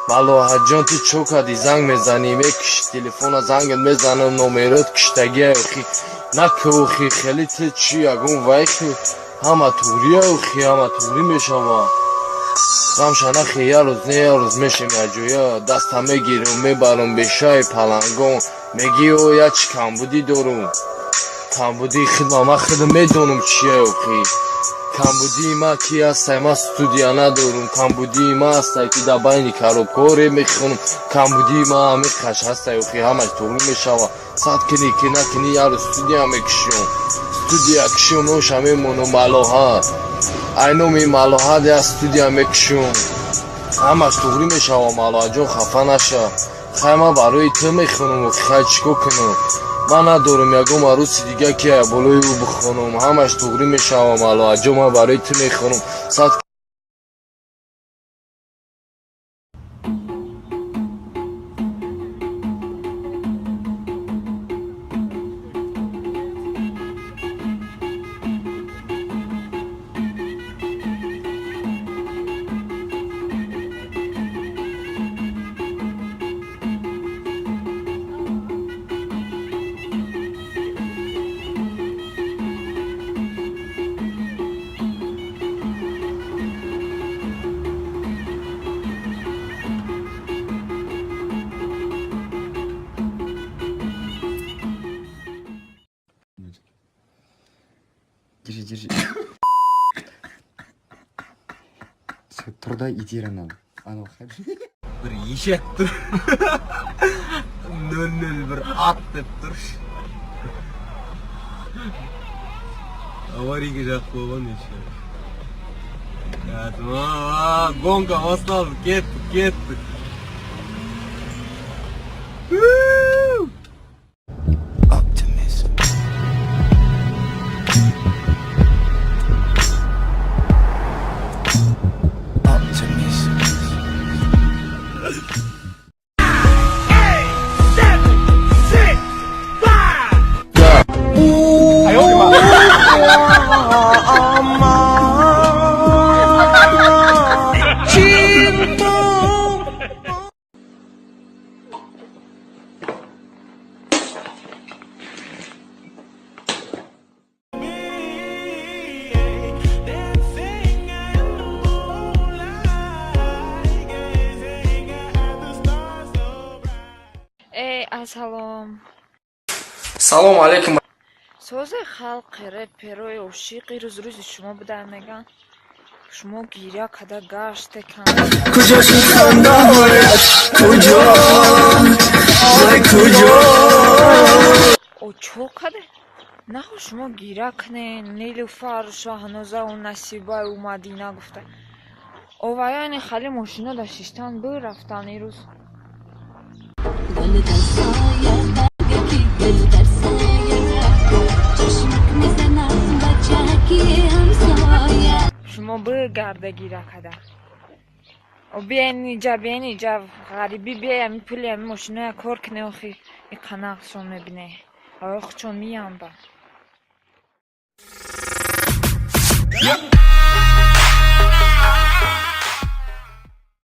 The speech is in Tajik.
Малоҳатҷон, ту чо кардӣ? Занг мезанӣ, мекуши телефона, зангат мезанам, номерот киштагия охи. Наки охи, хеле ту чӣ ягон вайхи, ҳама туғрия охи, ҳама туғрӣ мешава. Ғамша нахе, як рӯз не як рӯз мешем якҷоя, даста мегирам, мебарам бешаи палангон. Мегӣ о як чӣ камбудӣ дорум. Камбудии хидма ман худам медонам чия охи. Камбудии ман ки ҳастай, ман студия надорум. Камбудии ман ҳастай, ки дар байни коробкаҳо реп мехонам. Камбудии ман ҳамин қаш ҳастай охи, ҳамаш туғрӣ мешава. Сад кунӣ ки накунӣ, як рӯз студия мекушем. Студия кушем, ноша мемонам Малоҳат. Ай номи Малоҳат як студия мекушем. Ҳамаш туғрӣ мешава, Малоҳатҷон, хафа наша. Хай ман барои ту мехонам охи, хай чӣ кор кунам? Ман надорам ягон арӯси дига, ки болои ӯ бихонам. Ҳамаш туғрӣ мешава, Малоҳатҷон, ман барои ту мехонам. Сад Держи, держи. Всё, тұр да итер анау. Анау. Бір ешек тұр, 001 ат деп тұр. Аварийге жағып қойған еще. Гонка басталды, кеттік, кеттік. Optimism. Optimism. Эй, ассалом. Салом алейкум. Сози халқи реперои ошиқи рӯз-рӯзи шумо будан, меган. Шумо гиря када гаште кан. Куҷо шуд хандаҳоят, куҷо, вай, куҷо? О, чо каде? Нахо шумо гиря кунен, Нилуфару Шаҳнозау Насибаю Мадина гуфта. Оваяни хали мошино да шиштан бирафтан ирӯз. گل در سایه برگکی گل در سایه چشمک میزنم بچکی همسایه. Шумо бигарда гиря када. О, биен иҷа, биен иҷа, ғарибӣ биай, ами пули ами мошиноя кор куне охи, и қанақшон мебине. Авай хучон миямба.